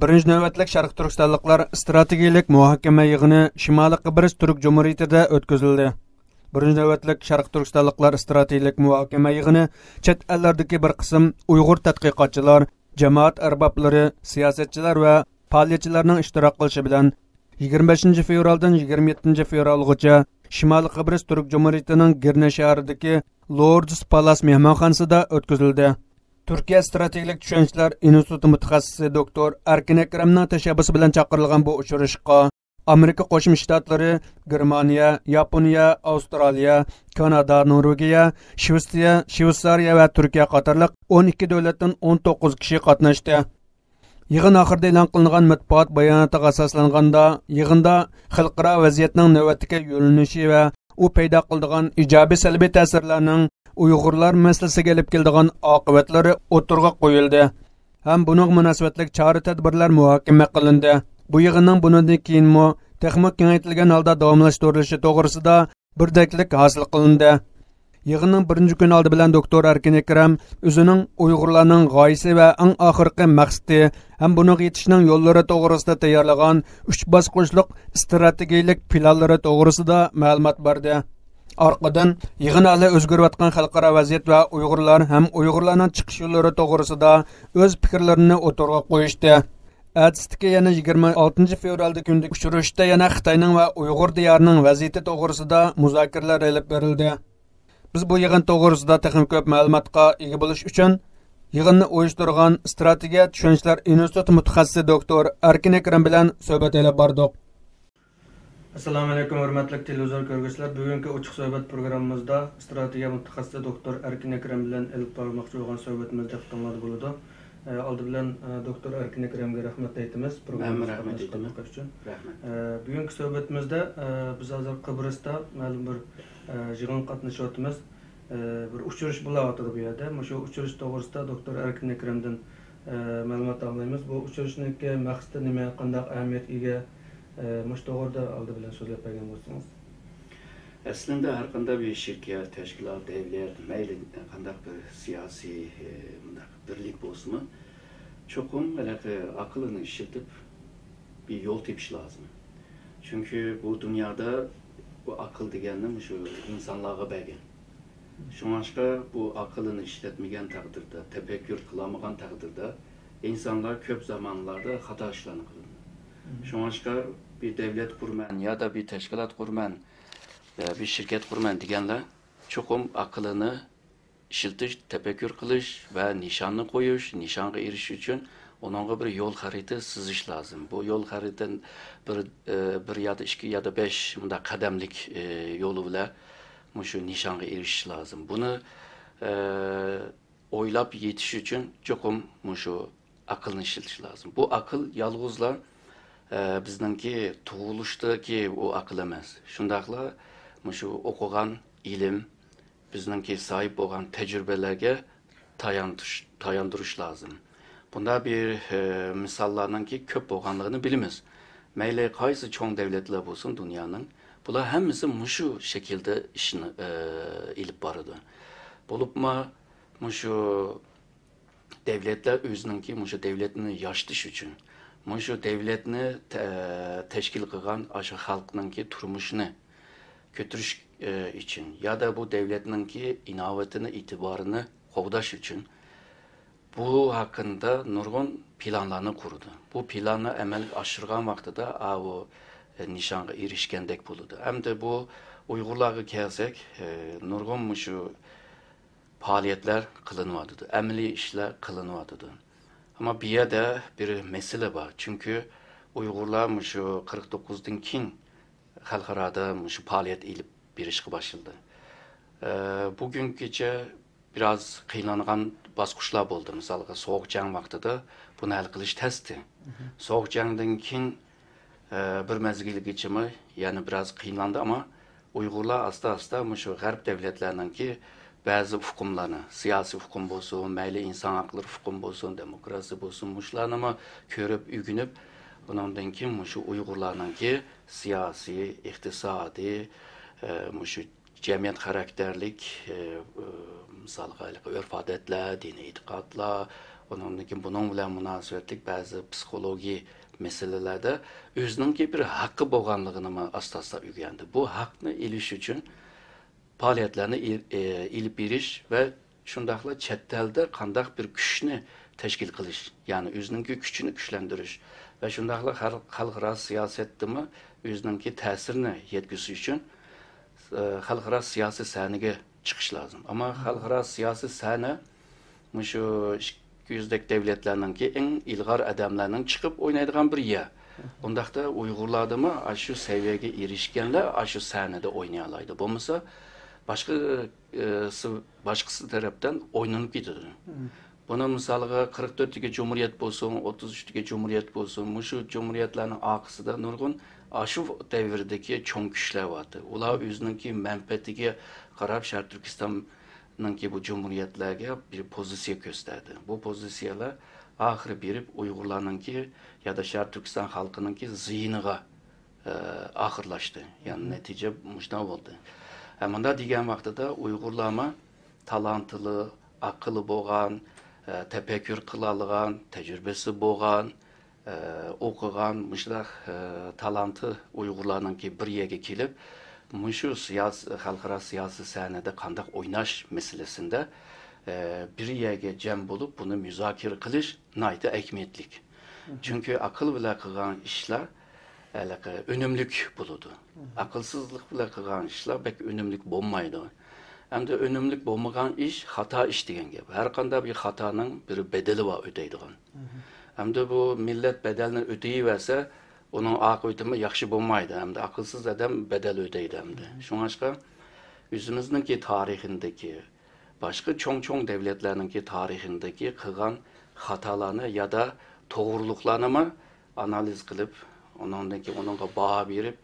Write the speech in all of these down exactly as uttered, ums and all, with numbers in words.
بىرىنچى نۆۋەتلىك شەرقىي تۈركىستانلىقلار ئىستراتېگىيىلىك مۇھاكىمە يىغىنى شىمالىي قىبرىس تۈرك جۇمھۇرىيىتىدە ئۆتكۈزۈلدى. بىرىنچى نۆۋەتلىك شەرقىي تۈركىستانلىقلار ئىستراتېگىيىلىك مۇھاكىمە يىغىنى چەت ئەللەردىكى بىر قىسىم ئۇيغۇر تەتقىقاتچىلار، جامائەت ئەربابلىرى، سىياسەتچىلەر ۋە پائالىيەتچىلەرنىڭ ئىشتىراك قىلىشى بىلەن يىگىرمە بەشىنچى فېۋرالدىن يىگىرمە يەتتىنچى فېۋرالغىچە شىمالىي قىبرىس تۈرك جۇمھۇرىيىتىنىڭ گىرنە شەھىرىدىكى لوردس پالاس مېھمانخانىسىدا ئۆتكۈزۈلدى. تۈركىيە ئىستراتېگىيىلىك چۈشەنچىلەر ئىنستىتۇتى مۇتەخەسسىسى دوكتور ئەركىن ئەكرەمنىڭ تەشەببۇسى بىلەن چاقىرىلغان بۇ ئۇچرىشىشقا ئامېرىكا قوشما شتاتلىرى، گېرمانىيە، ياپونىيە، ئاۋسترالىيە، كانادا، نورۋېگىيە، شىۋېتسىيە، شىۋېتسارىيە ۋە تۈركىيە قاتارلىق ئون ئىككى دۆلەتتىن ئون توققۇز كىشى قاتناشتى. يىغىن ئاخىرىدا ئېلان قىلىنغان مەتبۇئات باياناتىغا ئاساسلانغاندا، يىغىندا خەلقئارا ۋەزىيەتنىڭ نۆۋەتتىكى يۆنىلىشى ۋە ئۇ پەيدا قىلىدىغان ئىجابىي سەلبىي تەسىرلەرنىڭ ئۇيغۇرلار مەسىلىسىگە ئېلىپ كېلىدىغان ئاقىۋەتلىرى ئوتتۇرىغا قويۇلدى ھەم بۇنىڭغا مۇناسىۋەتلىك چارە تەدبىرلەر مۇھاكىمە قىلىندى. بۇ يىغىننىڭ بۇنىڭدىن كېيىنمۇ تېخىمۇ كېڭەيتىلگەن ھالدا داۋاملاشتۇرۇلۇشى توغرىسىدا بىردەكلىك ھاسىل قىلىندى. يىغىننىڭ بىرىنچى كۈنى ئالدى بىلەن دوكتور ئەركىن ئەكرەم ئۆزىنىڭ ئۇيغۇرلارنىڭ غايىسى ۋە ئەڭ ئاخىرقى مەقسىتى ھەم بۇنىڭغا يېتىشنىڭ يوللىرى توغرىسىدا تەييارلىغان ئۈچ باسقۇچلۇق ئىستراتېگىيىلىك پىلانلىرى توغرىسىدا مەلۇمات بەردى. ئارقىدىن يىغىن ئەھلى ئۆزگىرىۋاتقان خەلقئارا ۋەزىيەت ۋە ئۇيغۇرلار ھەم ئۇيغۇرلارنىڭ چىقىش يوللىرى توغرىسىدا ئۆز پىكىرلىرىنى ئوتتۇرىغا قويۇشتى. ئەتىسىدىكى يەنە يىگىرمە ئالتىنچى فېۋرالدىكى كۈندىكى ئۇچرىشىشتا يەنە خىتاينىڭ ۋە ئۇيغۇر دىيارىنىڭ ۋەزىيىتى توغرىسىدا مۇزاكىرىلەر ئېلىپ بېرىلدى. بىز بۇ يىغىن توغرىسىدا تېخىمۇ كۆپ مەلۇماتقا ئىگە بولۇش ئۈچۈن، يىغىننى ئۇيۇشتۇرغان ئىستراتېگىيە چۈشەنچىلەر ئىنستىتۇتى مۇتەخەسسىسى دوكتور ئەركىن ئەكرەم بىلەن سۆھبەت ئېلىپ باردۇق. ئەسسالامۇ ئەلەيكۇم، ھۆرمەتلىك تېلېۋىزور كۆرگۈچىلەر! بۈگۈنكى ئوچۇق سۆھبەت پروگراممىمىزدا ئىستراتېگىيە مۇتەخەسسىسى دوكتور ئەركىن ئەكرەم بىلەن ئېلىپ بارماقچى بولغان سۆھبىتىمىز دىققىتىڭلاردا بولىدۇ. ئە، ئالدى بىلەن، ئە، دوكتور ئەركىن ئەكرەمگە رەھمەت ئېيتىمىز، مەنمۇ پروگراممىمىزغا رەھمەت ئېيتىمەن. قاتناشقان ئۈچۈن. رەھمەت. ئە، بۈگۈنكى سۆھبىتىمىزدە، ئە، بىز ھازىر قىبرىستا مەلۇم بىر، ئە، يىغىنغا قاتنىشىۋاتىمىز. ئە، بىر ئۇچرىشىش بولۇۋاتىدۇ بۇ يەردە. مۇشۇ ئۇچرىشىش توغرىسىدا دوكتور ئەركىن ئەكرەمدىن، ئە، مەلۇمات ئاڭلايمىز. بۇ ئۇچرىشىشنىڭكى مەقسىتى نېمە، قانداق ئەھمىيەتكە ئىگە؟ ئە، مۇشۇ توغرىدا ئالدى بىلەن سۆزلەپ بەرگەن بولسىڭىز. ئەسلىندە ھەر قانداق بىر شىركەت، تەشكىلات، دەۋلەت، مەيلى قانداق بىر سىياسىي، ئە، مۇنداق بىرلىك بولسىمۇ، چوقۇم ھېلىقى ئاقىلىنى ئىشلىتىپ، بىر يول تېپىش لازىم. چۈنكى بۇ دۇنيادا بۇ ئاقىل دېگەننى مۇشۇ ئىنسانلارغا بەرگەن. شۇڭلاشقا بۇ ئاقىلىنى ئىشلەتمىگەن تەقدىردە، تەپەككۇر قىلالمىغان تەقدىردە، ئىنسانلار كۆپ زامانلاردا خاتا ئىشلارنى قىلىدۇ. شۇڭلاشقا بىر دەۋلەت قۇرىمەن يا دا بىر تەشكىلات قۇرىمەن، بىر شىركەت قۇرىمەن دېگەنلەر چوقۇم ئاقىلىنى ئىشلىتىش، تەپەككۇر قىلىش ۋە نىشاننى قويۇش، نىشانغا ئېرىشىش ئۈچۈن ئۇنىڭغا بىر يول خەرىتە سىزىش لازىم. بۇ يول خەرىتە بىر، ئە، بىر يا دا ئىككى يا دا بەش مۇنداق قەدەملىك، ئە، يولى بىلەن مۇشۇ نىشانغا ئېرىشىش لازىم. بۇنى، ئە، ئويلاپ يېتىش ئۈچۈن چوقۇم مۇشۇ ئاقىلنى ئىشلىتىش لازىم. بۇ ئاقىل يالغۇزلا، ئە، بىزنىڭكى تۇغۇلۇشتىكى ئۇ ئاقىل ئەمەس. شۇنداقلا مۇشۇ ئوقۇغان ئىلىم، بىزنىڭكى ساھىب بولغان تەجرىبىلەرگە تاياندۇرۇش، تاياندۇرۇش لازىم. بۇنداق بىر، ئە، مىساللارنىڭكى كۆپ بولغانلىقىنى بىلىمىز. مەيلى قايسى چوڭ دەۋلەتلەر بولسۇن دۇنيانىڭ، بۇلار ھەممىسى مۇشۇ شەكىلدە ئىشنى، ئە، ئېلىپ بارىدۇ. بولۇپمۇ مۇشۇ دەۋلەتلەر ئۆزىنىڭكى مۇشۇ دەۋلەتنى ياشىتىش ئۈچۈن، مۇشۇ دەۋلەتنى تە-، تەشكىل قىلغان ئاشۇ خەلقنىڭكى تۇرمۇشىنى كۆتۈرۈش، ئە، ئۈچۈن يا دا بۇ دەۋلەتنىڭكى ئىناۋىتىنى، ئېتىبارىنى قوغداش ئۈچۈن بۇ ھەققىدە نۇرغۇن پىلانلارنى قۇرىدۇ. بۇ پىلاننى ئەمەلگە ئاشۇرغان ۋاقتىدا، ئاۋۇ، ئە، نىشانغا ئېرىشكەندەك بولىدۇ. ئەمدى بۇ ئۇيغۇرلارغا كەلسەك، ئە، نۇرغۇن مۇشۇ پائالىيەتلەر قىلىنىۋاتىدۇ، ئەمەلىي ئىشلار قىلىنىۋاتىدۇ. ئەمما بۇ يەردە بىر مەسىلە بار. چۈنكى ئۇيغۇرلار مۇشۇ قىرىق توققۇزدىن كېيىن خەلقئارادا مۇشۇ پائالىيەت ئېلىپ بېرىشقا باشلىدى. ئە، بۈگۈنگىچە بىراز قىينالغان باسقۇچلار بولدى. مىسالغا، سوغۇق جەڭ ۋاقتىدا بۇنى ھەل قىلىش تەستى. سوغۇق جەڭدىن كېيىن، ئە، بىر مەزگىلگىچىمۇ يەنە بىراز قىينالدى، ئەمما ئۇيغۇرلار ئاستا-ئاستا مۇشۇ غەرب دەۋلەتلەرنىڭكى بەزى ئۇقۇملارنى، سىياسىي ئۇقۇم بولسۇن، مەيلى ئىنسان ھەقلىرى ئۇقۇم بولسۇن، دېموكراتىيە بولسۇن، مۇشۇلارنىمۇ كۆرۈپ ئۆگىنىپ، بۇنىڭدىن كېيىن مۇشۇ ئۇيغۇرلارنىڭكى سىياسىي، ئىقتىسادىي، ئە، مۇشۇ جەمئىيەت خاراكتېرلىك، ئە، ئە، مىسالغا، ھېلىقى ئۆرپ-ئادەتلەر، دىنىي ئېتىقادلار، ئۇنىڭدىن كېيىن بۇنىڭ بىلەن مۇناسىۋەتلىك بەزى پسىخولوگىي مەسىلىلەردە ئۆزىنىڭكى بىر ھەققى بولغانلىقىنىمۇ ئاستا-ئاستا ئۆگەندى. بۇ ھەقنى ئېلىش ئۈچۈن پائالىيەتلەرنى ئېل-، ئېلىپ بېرىش ۋە شۇنداقلا چەت ئەلدە قانداق بىر كۈچنى تەشكىل قىلىش، يەنى ئۆزىنىڭكى كۈچىنى كۈچلەندۈرۈش ۋە شۇنداقلا خەل-، خەلقئارا سىياسەتتىمۇ ئۆزىنىڭكى تەسىرىنى يەتكۈزۈش ئۈچۈن، ئە، خەلقئارا سىياسىي سەھنىگە چىقىش لازىم. ئەمما خەلقئارا سىياسىي سەھنە مۇشۇ ئىككى يۈزدەك دەۋلەتلەرنىڭكى ئەڭ ئىلغار ئادەملەرنىڭ چىقىپ ئوينايدىغان بىر يەر. ئۇنداقتا ئۇيغۇرلاردىمۇ ئاشۇ سەۋىيەگە ئېرىشكەنلەر ئاشۇ سەھنىدە ئوينىيالايدۇ. بولمىسا باشقا، ئى، سى-، باشقىسى تەرەپتىن ئوينىلىپ كېتىدۇ. بۇنى مىسالغا قىرىق تۆتتىكى جۇمھۇرىيەت بولسۇن، ئوتتۇز ئۈچتىكى جۇمھۇرىيەت بولسۇن، مۇشۇ جۇمھۇرىيەتلەرنىڭ ئارقىسىدا نۇرغۇن ئاشۇ دەۋردىكى چوڭ كۈچلەر بارتى. ئۇلار ئۆزىنىڭكى مەنپەئەتىگە قاراپ شەرقىي تۈركىستاننىڭكى بۇ جۇمھۇرىيەتلەرگە بىر پوزىتسىيە كۆرسىتەتتى. بۇ پوزىتسىيەلەر ئاخىرى بېرىپ ئۇيغۇرلارنىڭكى يا دا شەرقىي تۈركىستان خەلقىنىڭكى زىيىنىغا ئاخىرلاشتى. يەنى نەتىجە مۇشۇنداق بولدى. ھە، مۇنداق دېگەن ۋاقتىدا ئۇيغۇرلارمۇ تالانتلىق، ئەقلى بولغان، ئە، تەپەككۇر قىلالىغان، تەجرىبىسى بولغان، ئە، ئوقۇغان، مۇشۇنداق، ئە، تالانتى ئۇيغۇرلارنىڭكى بىر يەرگە كېلىپ، مۇشۇ سىياس-، خەلقئارا سىياسىي سەھنىدە قانداق ئويناش مەسىلىسىندە، ئە، بىر يەرگە جەم بولۇپ، بۇنى مۇزاكىرە قىلىش ناھايىتى ئەھمىيەتلىك. چۈنكى ئەقىل بىلەن قىلغان ئىشلار ھېلىقى ئۈنۈملۈك بولىدۇ. ئەقىلسىزلىق بىلەن قىلغان ئىشلار بەك ئۈنۈملۈك بولمايدۇ. ئەمدى ئۈنۈملۈك بولمىغان ئىش خاتا ئىش دېگەن گەپ. ھەر قانداق بىر خاتانىڭ بىر بەدىلى بار ئۆتەيدىغان. ئەمدى بۇ مىللەت بەدەلنى ئۆتىيىۋەرسە، ئۇنىڭ ئاقىۋىتىمۇ ياخشى بولمايدۇ. ئەمدى ئاقىلسىز ئادەم بەدەل ئۆتەيدۇ ئەمدى. شۇڭلاشقا ئۆزىمىزنىڭكى تارىخىندىكى باشقا چوڭ-چوڭ دەۋلەتلەرنىڭكى تارىخىندىكى قىلغان خاتالارنى يا دا توغرىلىقلارنىمۇ ئانالىز قىلىپ، ئۇنىڭدىن كېيىن ئۇنىڭغا باھا بېرىپ،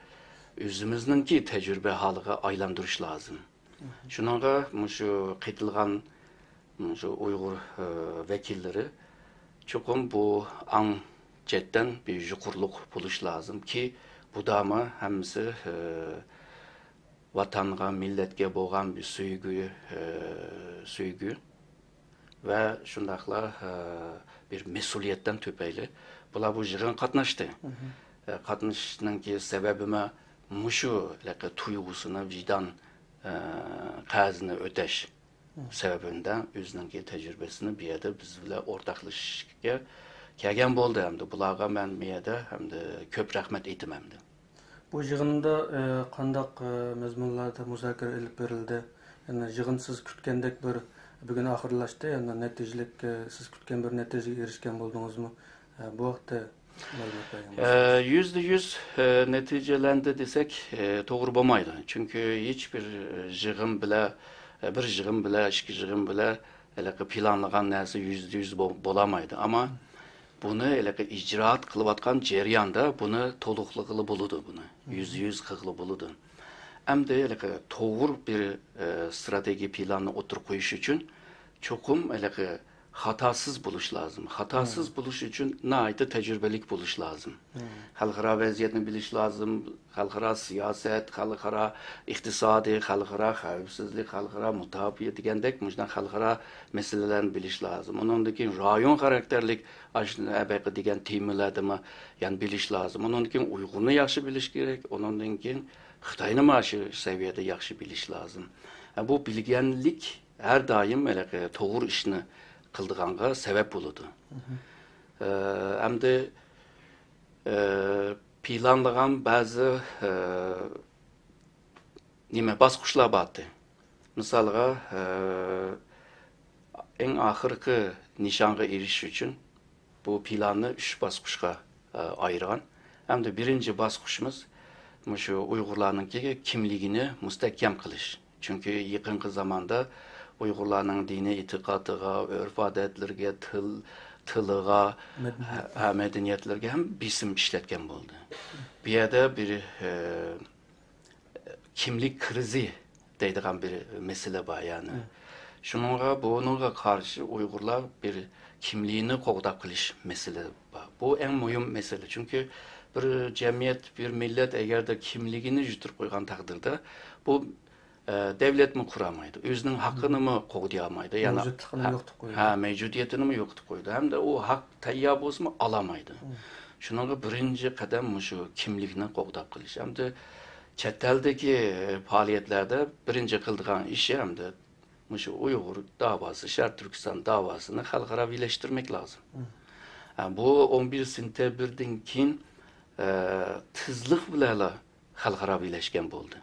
ئۆزىمىزنىڭكى تەجرىبە ھالىغا ئايلاندۇرۇش لازىم. شۇنىڭغا مۇشۇ قېتىلغان مۇشۇ ئۇيغۇر، ئە، ۋەكىللىرى چوقۇم بۇ ئاڭ جەھەتتىن بىر يۇقىرىلىق بولۇش لازىمكى، بۇدامۇ ھەممىسى، ئە، ۋاتانغا، مىللەتكە بولغان بىر سۆيگۈ، ئە، سۆيگۈ ۋە شۇنداقلا، ئە، بىر مەسئۇلىيەتتىن تۈپەيلى بۇلار بۇ يىغىنغا قاتناشتى. ئە، قاتنىشىشنىڭكى سەۋەبىمۇ مۇشۇ ھېلىقى تۇيغۇسىنى، ۋىجدان، ئە، قەرزىنى ئۆتەش سەۋەبىدىن ئۆزىنىڭكى تەجرىبىسىنى بۇ يەردە بىز بىلەن ئورتاقلىشىشقا كەلگەن بولدى. ئەمدى بۇلارغا مەن بۇ يەردە ئەمدى كۆپ رەھمەت ئېيتىمەن ئەمدى. بۇ يىغىندا، ئە، قانداق، ئە، مەزمۇنلاردا مۇزاكىرە ئېلىپ بېرىلدى؟ يەنى يىغىن سىز كۈتكەندەك بىر بۈگۈن ئاخىرلاشتى، يەنى نەتىجىلىك، ئە، سىز كۈتكەن بىر نەتىجىگە ئېرىشكەن بولدىڭىزمۇ؟ ئە، بۇ ھەقتە مەلۇمات بەرگەن ئە، بولسىڭىز. يۈزدە يۈز، ئە، نەتىجىلەندى دېسەك، ئە، توغرا بولمايدۇ. چۈنكى ھېچبىر، ئە، يىغىن بىلەن، ئە، بىر يىغىن بىلەن، ئىككى يىغىن بىلەن ھېلىقى پىلانلىغان نەرسە يۈزدە يۈز بو-، بولالمايدۇ. ئەمما بۇنى ھېلىقى ئىجرائات قىلىۋاتقان جەرياندا بۇنى تولۇقلىغىلى بولىدۇ، بۇنى يۈزدە يۈز قىلغىلى بولىدۇ. ئەمدى ھېلىقى توغرا بىر، ئە، ستراتېگىيە پىلاننى ئوتتۇرىغا قويۇش ئۈچۈن چوقۇم ھېلىقى خاتاسىز بولۇش لازىم. خاتاسىز بولۇش ئۈچۈن ناھايىتى تەجرىبىلىك بولۇش لازىم. خەلقئارا ۋەزىيەتنى بىلىش لازىم. خەلقئارا سىياسەت، خەلقئارا ئىقتىسادىي، خەلقئارا خەۋپسىزلىك، خەلقئارا مۇداپىئە دېگەندەك مۇشۇنداق خەلقئارا مەسىلىلەرنى بىلىش لازىم. ئۇنىڭدىن كېيىن رايون خاراكتېرلىك ئاشۇ ئەبەقە دېگەن تېمىلاردىمۇ يەنە بىلىش لازىم. ئۇنىڭدىن كېيىن ئۇيغۇرنى ياخشى بىلىش كېرەك. ئۇنىڭدىن كېيىن خىتاينىمۇ ئاشۇ سەۋىيەدە ياخشى بىلىش لازىم. بۇ بىلگەنلىك ھەر دائىم ھېلىقى توغرا ئىشنى قىلىدىغانغا سەۋەب بولىدۇ. ئە، ئەمدى، ئە، پىلانلىغان بەزى، ئە، نېمە، باسقۇچلار بارتى. مىسالغا، ئە، ئەڭ ئاخىرقى نىشانغا ئېرىشىش ئۈچۈن بۇ پىلاننى ئۈچ باسقۇچقا، ئە، ئايرىغان. ئەمدى بىرىنچى باسقۇچىمىز مۇشۇ ئۇيغۇرلارنىڭكى كىملىكىنى مۇستەھكەم قىلىش. چۈنكى يېقىنقى زاماندا ئۇيغۇرلارنىڭ دىنىي ئېتىقادىغا، ئۆرپ-ئادەتلىرىگە، تىل، تىلىغا، مەدەنىيەت. ھە، مەدەنىيەتلىرىگە ھەم بېسىم ئىشلەتكەن بولدى. بۇ يەردە بىر، ئە، كىملىك كىرىزى دەيدىغان بىر مەسىلە بار، يەنى. شۇنىڭغا، بۇنىڭغا قارشى ئۇيغۇرلار بىر كىملىكنى قوغداپ قېلىش مەسىلە بار. بۇ ئەڭ مۇھىم مەسىلە. چۈنكى بىر جەمئىيەت، بىر مىللەت ئەگەردە كىملىكىنى يىتىرىپ قويغان تەقدىردە، بۇ ئە، دەۋلەتمۇ قۇرالمايدۇ. ئۆزىنىڭ ھەققىنىمۇ قوغدىيالمايدۇ. يەنى مەۋجۇتلۇقىنى ھە-، يوقىتىپ قويىدۇ. ھە، مەۋجۇدىيىتىنىمۇ يوقىتىپ قويىدۇ. ھەمدە ئۇ ھەق تەييار بولسىمۇ ئالالمايدۇ. مم. شۇنىڭغا بىرىنچى قەدەم مۇشۇ كىملىكنى قوغداپ قېلىش. ھەمدە چەت ئەلدىكى پائالىيەتلەردە بىرىنچى قىلىدىغان ئىشى ھەمدە مۇشۇ ئۇيغۇر داۋاسى، شەرقىي تۈركىستان داۋاسىنى خەلقئاراۋىلەشتۈرمەك لازىم. مم. ھە، بۇ ئون بىر سېنتەبىردىن كېيىن، ئە، تېزلىق بىلەنلا خەلقئاراۋىلەشكەن بولدى.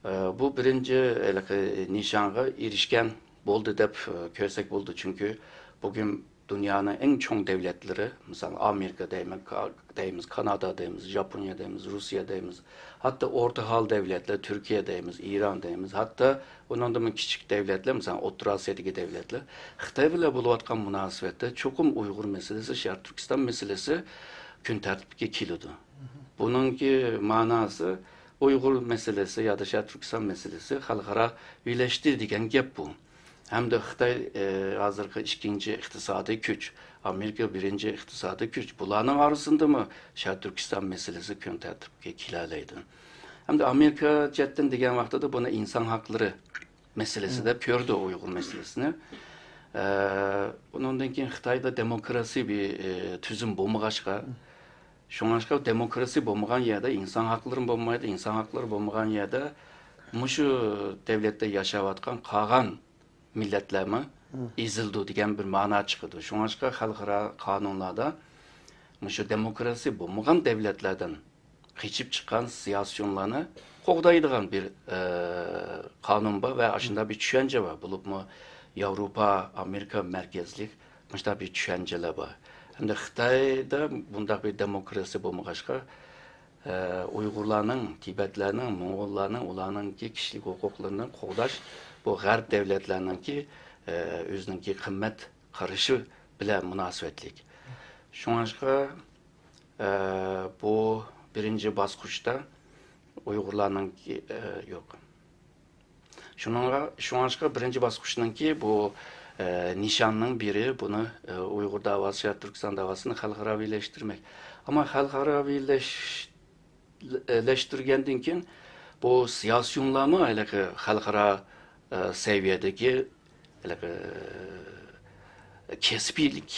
ئە، بۇ بىرىنچى ھېلىقى نىشانغا ئېرىشكەن بولدى دەپ، ئە، كۆرسەك بولىدۇ. چۈنكى بۈگۈن دۇنيانىڭ ئەڭ چوڭ دەۋلەتلىرى، مىسال، ئامېرىكا دەيمىز، کا-، دەيمىز، كانادا دەيمىز، ژاپونىيە دەيمىز، روسىيە دەيمىز، ھەتتا ئورتاھال دەۋلەتلەر، تۈركىيە دەيمىز، ئىران دەيمىز، ھەتتا ئۇنىڭدىنمۇ كىچىك دەۋلەتلەر، مىسال، ئوتتۇرا ئاسىيادىكى دەۋلەتلەر خىتاي بىلەن بولۇۋاتقان مۇناسىۋەتتە چوقۇم ئۇيغۇر مەسىلىسى، شەرقىي تۈركىستان مەسىلىسى كۈن تەرتىپكە كېلىدۇ. بۇنىڭكى مەناسى ئۇيغۇر مەسىلىسى يادا شەرقىي تۈركىستان مەسىلىسى خەلقئاراۋىلەشتى دېگەن گەپ بۇ. ھەمدە خىتاي، ئى، ھازىرقى ئىككىنچى ئىقتىسادىي كۈچ، ئامېرىكا بىرىنچى ئىقتىسادىي كۈچ. بۇلارنىڭ ئارىسىدىمۇ شەرقىي تۈركىستان مەسىلىسى كۈن تەرتىپكە كېلەلەيدۇ. ھەمدە ئامېرىكا جەھەتتىن دېگەن ۋاقتىدا بۇنى ئىنسان ھەقلىرى مەسىلىسى دەپ كۆرىدۇ ئۇيغۇر مەسىلىسىنى. ئە، ئۇنىڭدىن كېيىن خىتايدا دېموكراسىي بىر، ئە، تۈزۈم بولمىغاچقا، شۇڭلاشقا دېموكراسىي بولمىغان يەردە ئىنسان ھەقلىرىمۇ بولمايدۇ، ئىنسان ھەقلىرى بولمىغان يەردە مۇشۇ دەۋلەتتە ياشاۋاتقان قالغان مىللەتلەرمۇ ئېزىلىدۇ دېگەن بىر مەنا چىقىدۇ. شۇڭلاشقا خەلقئارا قانۇنلاردا مۇشۇ دېموكراسىي بولمىغان دەۋلەتلەردىن قېچىپ چىققان سىياسىيونلارنى قوغدايدىغان بىر، ئە، قانۇن بار ۋە ئاشۇنداق بىر چۈشەنچە بار. بولۇپمۇ ياۋروپا، ئامېرىكا مەركەزلىك مۇشۇنداق بىر چۈشەنچىلەر بار. ھەمدە خىتايدا بۇنداق بىر دېموكراسىيە بولمىغاچقا، ئە، ئۇيغۇرلارنىڭ، تىبەتلەرنىڭ، موڭغۇللارنىڭ، ئۇلارنىڭكى كىشىلىك ھوقۇقلىرىنى قوغداش، بۇ غەرب دەۋلەتلەرنىڭكى، ئە، ئۆزىنىڭكى قىممەت قارىشى بىلەن مۇناسىۋەتلىك. شۇڭلاشقا، ئە، بۇ بىرىنچى باسقۇچتا ئۇيغۇرلارنىڭكى، ئە، يوق. شۇنىڭغا، شۇڭلاشقا بىرىنچى باسقۇچنىڭكى بۇ، ئە، نىشاننىڭ بىرى بۇنى، ئە، ئۇيغۇر داۋاسى، شەرقىي تۈركىستان داۋاسىنى خەلقئاراۋىلەشتۈرمەك. ئەمما خەلقئاراۋىلەش-، لەشتۈرگەندىن كېيىن بۇ سىياسىيونلارمۇ ھېلىقى خەلقئارا، ئە، سەۋىيەدىكى ھېلىقى كەسپىيلىك،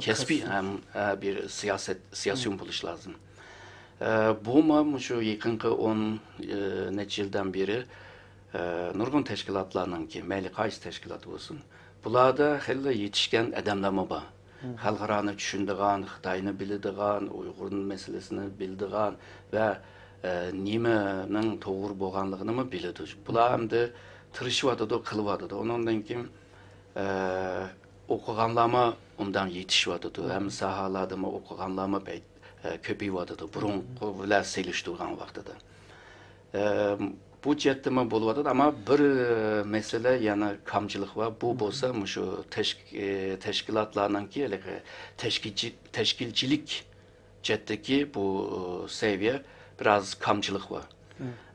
كەسپىي ھەم، ئە، بىر سىياسەت، سىياسىيون بولۇش لازىم. ئە، بۇمۇ مۇشۇ يېقىنقى ئون، ئە، نەچچە يىلدىن بېرى، ئە، نۇرغۇن تەشكىلاتلارنىڭكى، مەيلى قايسى تەشكىلات بولسۇن، بۇلاردا خېلىلا يېتىشكەن ئادەملەرمۇ بار. خەلقئارانى چۈشىنىدىغان، خىتاينى بىلىدىغان، ئۇيغۇر مەسىلىسىنى بىلىدىغان ۋە، ئە، نېمىنىڭ توغرا بولغانلىقىنىمۇ بىلىدۇ. بۇلار ئەمدى تىرىشىۋاتىدۇ، قىلىۋاتىدۇ. ئۇنىڭدىن كېيىن، ئە، ئوقۇغانلارمۇ ئوبدان يېتىشىۋاتىدۇ. ھەممە ساھەلەردىمۇ ئوقۇغانلارمۇ بەك، ئە، كۆپىيىۋاتىدۇ، بۇرۇنقى بىلەن سېلىشتۇرغان ۋاقتىدا. ئە، بۇ جەھەتتىمۇ بولۇۋاتىدۇ، ئەمما بىر، ئە، مەسىلە يەنە كامچىلىق بار. بۇ بولسا مۇشۇ تەشك-، ئە، تەشكىلاتلارنىڭكى ھېلىقى تەشكىلچى-، تەشكىلچىلىك جەھەتتىكى بۇ، ئە، سەۋىيە بىراز كامچىلىق بار.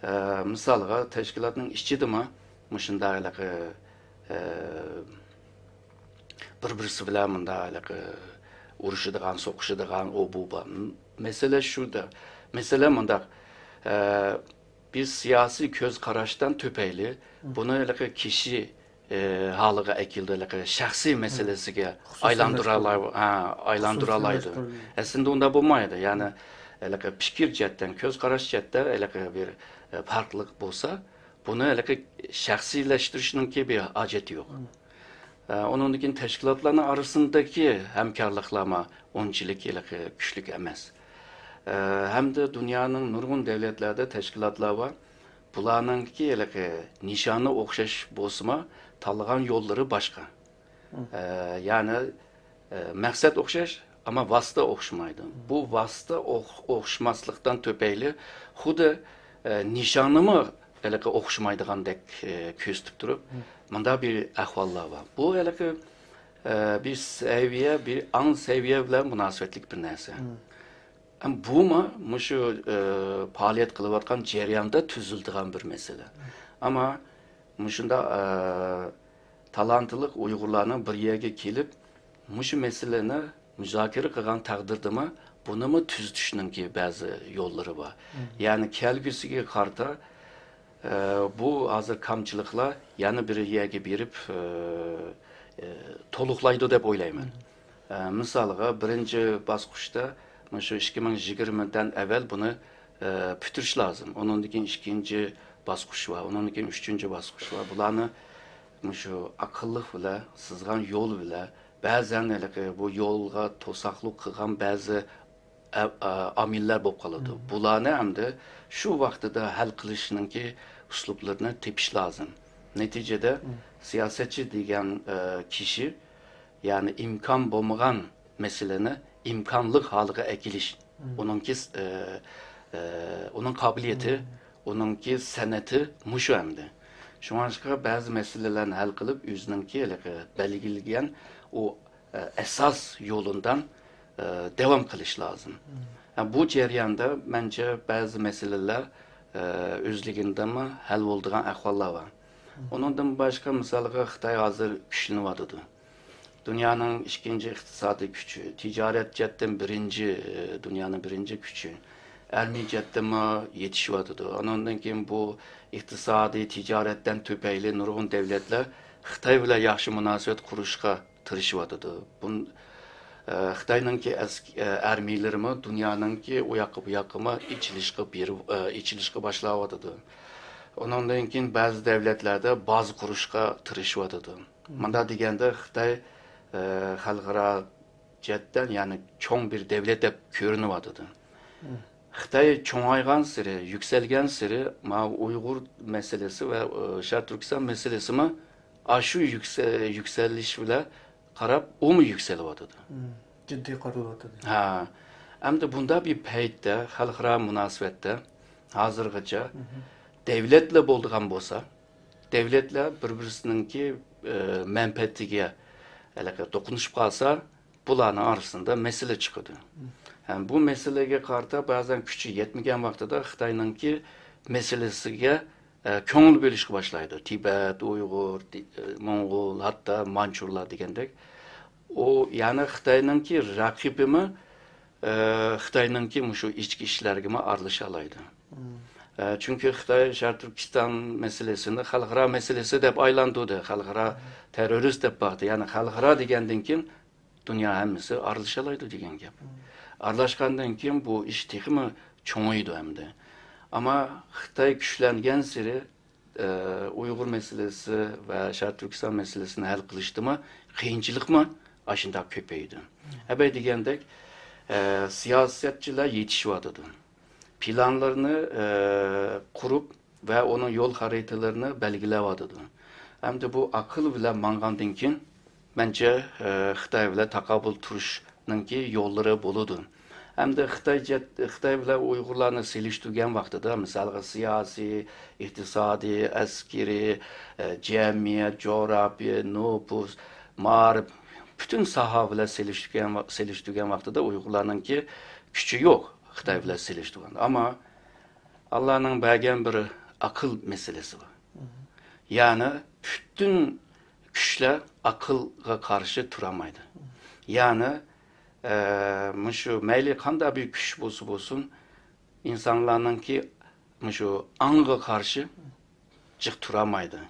ئە، مىسالغا، تەشكىلاتنىڭ ئىچىدىمۇ مۇشۇنداق ھېلىقى، ئە، بىر-بىرسى بىلەن مۇنداق ھېلىقى ئۇرۇشىدىغان، سوقۇشىدىغان ئۇ بۇ بار. مەسىلە شۇدا. مەسىلە مۇنداق. ئە، بىز سىياسىي كۆز قاراشتىن تۈپەيلى بۇنى ھېلىقى كىشى، ئە، ھالىغا ئەكېلىدۇ، ھېلىقى شەخسىي مەسىلىسىگە ئايلاندۇرالاي-، ھە، ئايلاندۇرالايدۇ. ئەسلىدە ئۇنداق بولمايدۇ. يەنى ھېلىقى پىكىر جەھەتتىن، كۆز قاراش جەھەتتە ھېلىقى بىر، ئە، پەرقلىق بولسا، بۇنى ھېلىقى شەخسىيلەشتۈرۈشنىڭكى بىر ھاجىتى يوق. ئە، ئۇنىڭدىن كېيىن تەشكىلاتلارنىڭ ئارىسىندىكى ھەمكارلىقلارمۇ ئۇنچىلىك ھېلىقى كۈچلۈك ئەمەس. ئە، ھەمدە دۇنيانىڭ نۇرغۇن دۆلەتلەردە تەشكىلاتلار بار. بۇلارنىڭكى ھېلىقى نىشانى ئوخشاش بولسىمۇ، تاللىغان يوللىرى باشقا. ئە، يەنى، ئە، مەقسەت ئوخشاش، ئەمما ۋاسىتە ئوخشىمايدۇ. بۇ ۋاسىتە ئوخ-، ئوخشىماسلىقتىن تۈپەيلى خۇددى، ئە، نىشانىمۇ ھېلىقى ئوخشىمايدىغاندەك، ئە، كۆرسىتىپ تۇرۇپ، مۇنداق بىر ئەھۋاللار بار. بۇ ھېلىقى، ئە، بىر سەۋىيە، بىر ئاڭ سەۋىيە بىلەن مۇناسىۋەتلىك بىر نەرسە. ئەم، بۇمۇ مۇشۇ، ئە، پائالىيەت قىلىۋاتقان جەرياندا تۈزۈلىدىغان بىر مەسىلە. ئەمما مۇشۇنداق، ئە، تالانتلىق ئۇيغۇرلارنىڭ بىر يەرگە كېلىپ، مۇشۇ مەسىلىنى مۇزاكىرە قىلغان تەقدىردىمۇ، بۇنىمۇ تۈزىتىشنىڭكى بەزى يوللىرى بار. يەنى كەلگۈسىگە قارىتا، ئە، بۇ ھازىر كامچىلىقلار يەنە بىر يەرگە بېرىپ، ئە، ئە، تولۇقلايدۇ دەپ ئويلايمەن. ئە، مىسالغا، بىرىنچى باسقۇچتا مۇشۇ ئىككى مىڭ يىگىرمىدىن ئەۋۋەل بۇنى، ئە، پۈتتۈرۈش لازىم. ئۇنىڭدىن كېيىن ئىككىنچى باسقۇچ بار، ئۇنىڭدىن كېيىن ئۈچىنچى باسقۇچ بار. بۇلارنى مۇشۇ ئاقىللىق بىلەن، سىزغان يول بىلەن، بەزەن ھېلىقى بۇ يولغا توساقلىق قىلغان بەزى ئە-، ئە-، ئامىللار بولۇپ قالىدۇ. بۇلارنى ئەمدى شۇ ۋاقتىدا ھەل قىلىشنىڭكى ئۇسلۇبلىرىنى تېپىش لازىم. نەتىجىدە سىياسەتچى دېگەن، ئە، كىشى، يەنى ئىمكان بولمىغان مەسىلىنى ئىمكانلىق ھالىغا ئەكېلىش. ئۇنىڭكى، ئە، ئە، ئۇنىڭ قابىلىيىتى، ئۇنىڭكى سەنئىتى مۇشۇ ئەمدى. شۇڭلاشقا بەزى مەسىلىلەرنى ھەل قىلىپ، ئۆزىنىڭكى ھېلىقى بەلگىلىگەن ئۇ ئە، ئاساس يولىدىن، ئە، داۋام قىلىش لازىم. ھە، بۇ جەرياندا مەنچە بەزى مەسىلىلەر، ئە، ئۆزلۈكىدىنمۇ ھەل بولىدىغان ئەھۋاللار بار. ئۇنىڭدىن باشقا، مىسالغا، خىتاي ھازىر كۈچلىنىۋاتىدۇ. دۇنيانىڭ ئىككىنچى ئىقتىسادىي كۈچى، تىجارەت جەھەتتىن بىرىنچى، ئە، دۇنيانىڭ بىرىنچى كۈچى. ئەرمىيە جەھەتتىنمۇ يېتىشىۋاتىدۇ. ئانىڭدىن كېيىن بۇ ئىقتىسادىي، تىجارەتتىن تۈپەيلى نۇرغۇن دەۋلەتلەر خىتاي بىلەن ياخشى مۇناسىۋەت قۇرۇشقا تىرىشىۋاتىدۇ. بۇن-، ئە، خىتاينىڭكى ئەس-، ئە، ئەرمىيلىرىمۇ دۇنيانىڭكى ئۇ ياققا، بۇ ياققىمۇ ئېچىلىشقا بېرىپ، ئە، ئېچىلىشقا باشلاۋاتىدۇ. ئۇنىڭدىن كېيىن بەزى دەۋلەتلەردە بازا قۇرۇشقا تىرىشىۋاتىدۇ. مۇنداق دېگەندە خىتاي، ئە، خەلقئارا جەھەتتىن، يەنى چوڭ بىر دەۋلەت دەپ كۆرۈنۈۋاتىدۇ. خىتاي چوڭايغانسېرى، يۈكسەلگەنسېرى، ماۋۇ ئۇيغۇر مەسىلىسى ۋە، ئە، شەرقىي تۈركىستان مەسىلىسىمۇ ئاشۇ يۈكسە-، يۈكسىلىش بىلەن قاراپ، ئۇمۇ يۈكسىلىۋاتىدۇ. جىددىي قارىلىۋاتىدۇ. ھە. ئەمدى بۇنداق بىر پەيتتە، خەلقئارا مۇناسىۋەتتە ھازىرغىچە دەۋلەتلەر بولىدىغان بولسا، دەۋلەتلەر بىر-بىرسىنىڭكى، ئە، مەنپەئەتىگە ھېلىقى توقۇنۇشۇپ قالسا، بۇلارنىڭ ئارىسىدا مەسىلە چىقىدۇ. ھەم بۇ مەسىلىگە قارىتا بەزەن كۈچى يەتمىگەن ۋاقتىدا خىتاينىڭكى مەسىلىسىگە، ئە، كۆڭۈل بۆلۈشكە باشلايدۇ. تىبەت، ئۇيغۇر، تى-، ئە، موڭغۇل، ھەتتا مانچۇرلار دېگەندەك. ئۇ، يەنى خىتاينىڭكى رەقىبىمۇ، ئە، خىتاينىڭكى مۇشۇ ئىچكى ئىشلارغىمۇ ئارىلىشالايدۇ. ئە، چۈنكى خىتاي شەرقىي تۈركىستان مەسىلىسىنى خەلقئارا مەسىلىسى دەپ ئايلاندۇردى، خەلقئارا تېررورىست دەپ باقتى. يەنى خەلقئارا دېگەندىن كېيىن دۇنيا ھەممىسى ئارىلىشالايدۇ دېگەن گەپ. ئارىلاشقاندىن كېيىن بۇ ئىش تېخىمۇ چوڭىيىدۇ ئەمدى. ئەمما خىتاي كۈچلەنگەنسېرى، ئە، ئۇيغۇر مەسىلىسى ۋە شەرقىي تۈركىستان مەسىلىسىنى ھەل قىلىشتىمۇ قىيىنچىلىقمۇ ئاشۇنداق كۆپىيىدۇ. ئەبەي دېگەندەك، ئە، سىياسەتچىلەر يېتىشىۋاتىدۇ. پىلانلىرىنى، ئە، قۇرۇپ ۋە ئۇنىڭ يول خەرىتىلىرىنى بەلگىلەۋاتىدۇ. ئەمدى بۇ ئاقىل بىلەن ماڭغاندىن كېيىن، مەنچە، ئە، خىتاي بىلەن تاقابىل تۇرۇشنىڭكى يوللىرى بولىدۇ. ئەمدى خىتاي جەت-، خىتاي بىلەن ئۇيغۇرلارنى سېلىشتۇرگەن ۋاقتىدا، مىسالغا، سىياسىي، ئىقتىسادىي، ئەسكىرىي، ئە، جەمئىيەت، جۇغراپىيە، نوپۇس، مائارىپ، پۈتۈن ساھە بىلەن سېلىشتۇرغان ۋا-، سېلىشتۇرغان ۋاقتىدا ئۇيغۇرلارنىڭكى كۈچى يوق خىتاي بىلەن سېلىشتۇرغاندا. ئەمما ئاللانىڭ بەرگەن بىر ئاقىل مەسىلىسى بار. يەنى پۈتۈن كۈچلەر ئاقىلغا قارشى تۇرالمايدۇ. يەنى، ئە، مۇشۇ مەيلى قانداق بىر كۈچ بولسا بولسۇن، ئىنسانلارنىڭكى مۇشۇ ئاڭغا قارشى جىق تۇرالمايدۇ.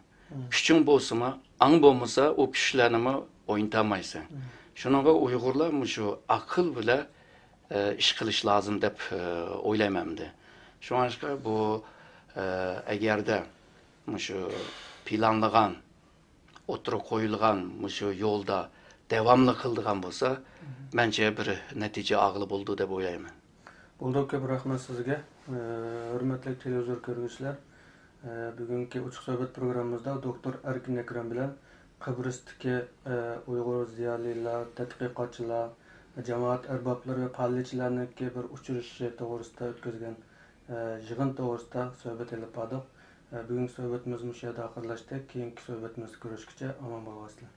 كۈچۈڭ بولسىمۇ، ئاڭ بولمىسا، ئۇ كۈچلەرنىمۇ ئوينىتالمايسەن. شۇنىڭغا ئۇيغۇرلار مۇشۇ ئاقىل بىلەن، ئە، ئىش قىلىش لازىم دەپ، ئە، ئويلايمەن ئەمدى. شۇڭلاشقا بۇ، ئە، ئەگەردە مۇشۇ پىلانلىغان، ئوتتۇرىغا قويۇلغان مۇشۇ يولدا داۋاملىق قىلىدىغان بولسا، مەنچە بىر نەتىجە ئالغىلى بولىدۇ دەپ ئويلايمەن. بولدى، كۆپ رەھمەت سىزگە. ئە، ھۆرمەتلىك تېلېۋىزور كۆرگۈچىلەر، ئە، بۈگۈنكى ئوچۇق سۆھبەت پروگراممىمىزدا دوكتور ئەركىن ئەكرەم بىلەن قىبرىستىكى، ئە، ئۇيغۇر زىيالىيلار، تەتقىقاتچىلار، جامائەت ئەربابلىرى ۋە پائالىيەتچىلەرنىڭكى بىر ئۇچرىشىشى توغرىسىدا ئۆتكۈزگەن، ئە، يىغىن توغرىسىدا سۆھبەت ئېلىپ باردۇق. ئە، بۈگۈنكى سۆھبىتىمىز مۇشۇ يەردە ئاخىرلاشتى. كېيىنكى سۆھبىتىمىزدە كۆرۈشكىچە ئامان بولغايسىلەر.